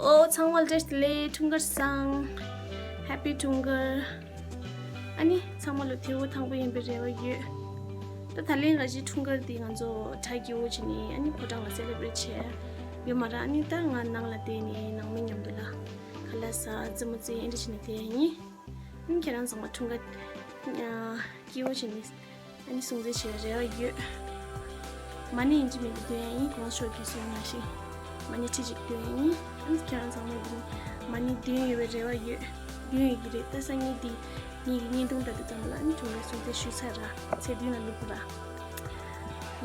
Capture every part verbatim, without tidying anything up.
ཨོ། ཚང་མ་ལ་བཀྲ་ཤིས་བདེ་ལེགས། འཁྲུངས་སྐར་བཟང་། Happy འཁྲུངས་སྐར། ཨ་ནི་ཚང་མ་ལ་ཐུགས་ཐང་པོ་ཡིན་པའི་རེ་བ་ཡོད། ད་ད་ལན་ང་ཅིག་འཁྲུངས་སྐར་འདི་ང་ཚོ་གྲ་རྒྱས་པོ་བྱས་ནས་ཨ་ནི་ཕོ་བྲང་ལ་སེ་ལེ་བྷི་རེཊ་བྱས་ཡོད་མ་རེད། ཨ་ནི་ད་ང་ནང་ལ་བསྡད་ནས་ནང་མི་མཉམ་དུ་ལ་ཁ་ལག་ཟ་རྩེད་མོ་རྩེ་ཨེ་འདྲ་བྱས་ནས་བསྡད་ཡིན། ཨ་ནི་ཁྱེད་རང་ཚང་མ་འཁྲུངས་སྐར་སྐྱིད་པོ་བྱས་ནས། ཨ་ནི་སྲུང་བརྩི་བྱེད་པའི་རེ་བ་ཡོད། མ་ཎི་ཡིན་གཅིག་མིན་གཅིག་འདོན་ཡ་ཡིན། གོང་ཞོགས་ཀྱི་གསུང་ནང་བཞིན་མ་ཎི་ཁྲི་གཅིག་འདོན་ཡ་ཡིན། ཨ་ནི་ཁྱེད་རང་ཚང་མས་འདི་མ་ཎི་འདོན་ཡོད་པའི་རེ་བ་ཡོད། འདོན་ཡོད་ཀྱི་རེད། ད་སང་ཉིན་འདི་ངེད་ཀྱི་བརྙན་ཐུང་ལྟ་དུས་ཙམ་ལ་ཨ་ནི་གྲོངས་པའི་སྲུང་བརྩི་ཞུས་ཚར་ར། ཚེ་མདུན་ལ་བླུགས་ར།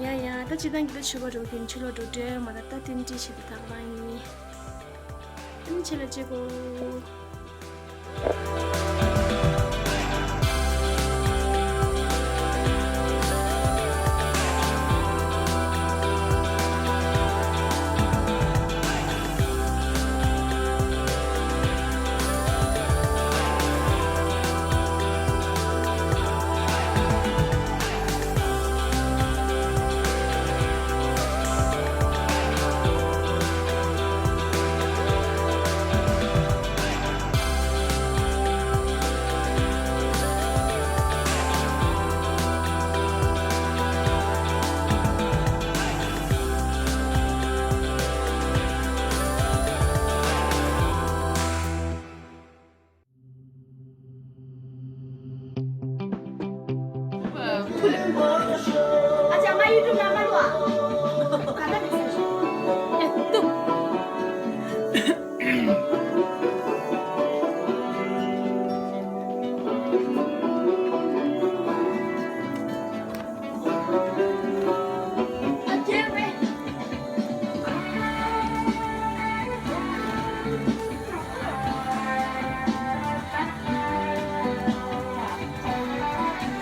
ཡ་ཡ། ད་སྤྱིར་བཏང་གི་ད་ཆོས་པ་འགྲོ་གིན་ཕྱི་ལོགས་འགྲོ་འདོད་ཡོད་མ་རེད། ད་རྟེན་འབྲེལ་བྱེད་དུས་ད་ག་རང་ཡིན། ཨ་ནི་ཆེ་ལ་བྱེད་དགོས།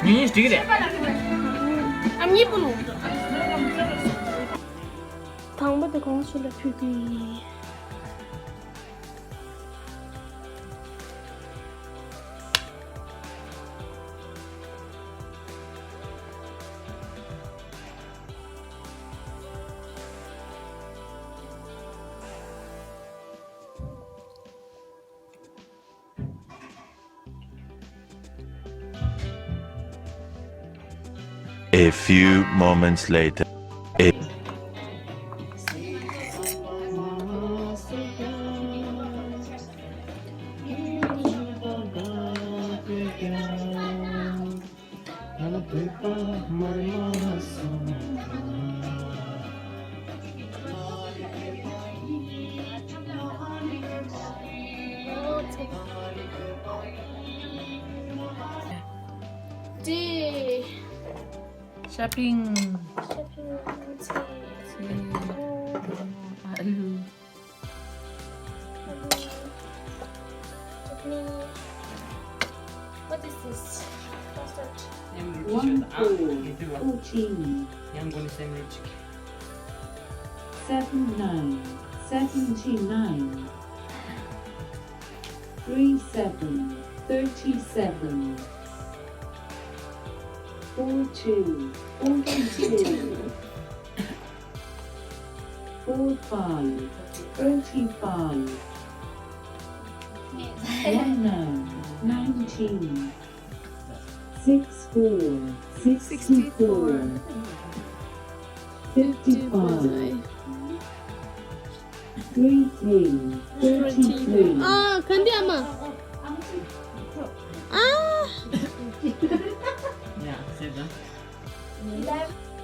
ཉིན་ཉིན་འགྲིག་རེད། ཨ་མྱེས་པོ་ལོ། དང་པོ་དེ་གོང་ཞུ་ལ་ཕུལ་གི་ཡིན། A few moments later. A Shopping. Shopping. ཨ་ལུ། Chutney. What is this? Custard. One four fourteen. Seven nine seventy nine. Three seven thirty seven. Four two forty two. Four five thirty five. One nine, nineteen. Six four, sixty-four. Fifty-five. Three three, thirty-three. ཨ། ག་འདི་ཨ་མ། ཨ། Yeah, say that.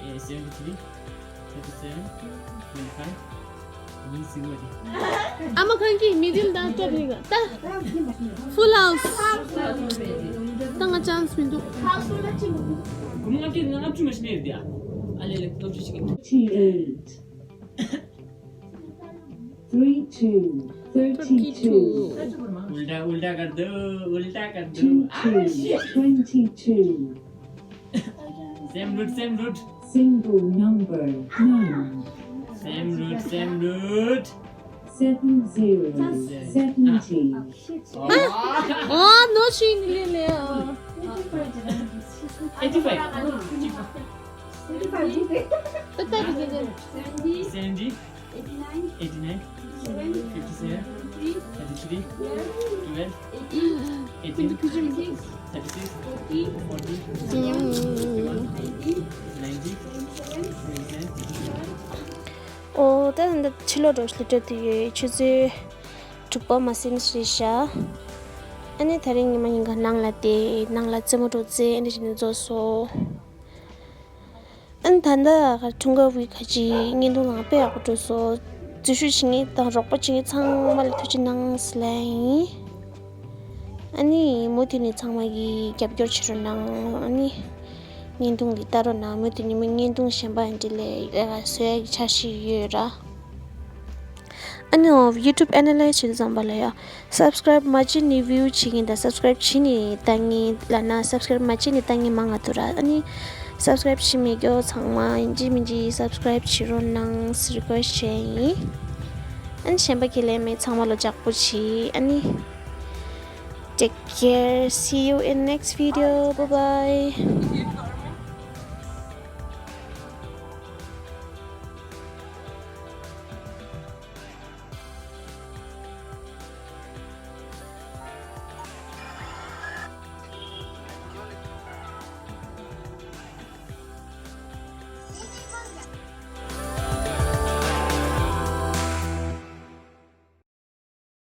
Eh, seventy-three, thirty-seven, twenty-five. ཨ་མ་གང་གི་མི་རིལ་དང་སྟོབས་རིག་ད། Full House. ད་ང་ཅང་མི་འདུག་ཁོ་མོ་ང་ཀྱི་ང་ང་ཅུ་མ་ཤི་མེད་དེ། ཨ་ལེ་ལེ་སྟོབས་ཤིག་གི། Thirty-eight. Three two, thirty-two. उल्टा उल्टा कर दो, उल्टा कर दो। Two two, twenty-two. Same root, same root. Single number, none. Same root, same root. Seven zero, seventy. ཨ། ཨ། ནོ་ཤིན་ལེ་ལེ། ཨ། eighty five. ད་ལྟ་རེད་རེད། Seventy. Eighty nine. Fifty seven. Thirty three. Twelve. Eighteen. Thirty six. Forty. Fifty one. Ninety. Twenty seven. ཨོ། ད་འདི་ཕྱི་ལོགས་འགྲོ་ཤི་སླེབས་དུས་ཡོད། ཆུ་ཚོད་དྲུག་པ་མ་ཟིན་རེད་ཤག་ཨ་ནི་དེ་རིང་ཉི་མ་ཉིན་གང་ནང་ལ་བསྡད། ནང་ལ་རྩེད་མོ་འགྲོ་རྩེ་ཨ་ནི་བྱས་ནས་རྫོགས་སོང་། ཨ་ནི་ད་ལྟ་ཁ་འཁྲུངས་སྐར་བུའི་ཁ་ཅིག་བརྙན་ཐུང་ནང་དཔེ་ཡག་པོ་འགྲོ་སོང་། རྩིས་ཞིབ་བྱེད་མཁན་དང་རོགས་པ་བྱེད་མཁན་ཚང་མ་ལ་ཐུགས་རྗེ་གནང་ཟེར་ལབ་ཡིན། ཨ་ནི་མུ་མཐུད་ནས་ཚང་མ་གིས་རྒྱབ་སྐྱོར་བྱེད་རོགས་གནང་། ཨ་ནི་བརྙན་ཐུང་འདི་ལྟ་རོགས་གནང་། མུ་མཐུད་ནས་མི་བརྙན་ཐུང་གཞན་པ་འདི་ལས་ལས་ཀ་བཟོ་ཡག་གི་འཆར་གཞི་ཡོད་ར། ཨ་ནི་ཡང་YouTube analyze བྱེད་དུས་ཙམ་པ་ལ་ཡ། Subscribe མ་བྱས་ནས་view བྱེད་མཁན་དང་subscribe བྱས་ནས་ལྟ་མཁན་ལབ་ན། Subscribe མ་བྱས་ནས་ལྟ་མཁན་མང་ང་འདུག་ར། ཨ་ནི་Subscribe བྱས་མེད་མཁན་ཚང་མ་ཡིན་གཅིག་མིན་གཅིག་Subscribe བྱེད་རོགས་གནང་ཟེར་request བྱས་ཡིན། ཨ་ནི་གཞན་པ་ཁས་ལེན་མེད། ཚང་མ་ལ་ལྗགས་པོ་བྱེད། ཨ་ནི། Take care. See you in next video. Bye bye.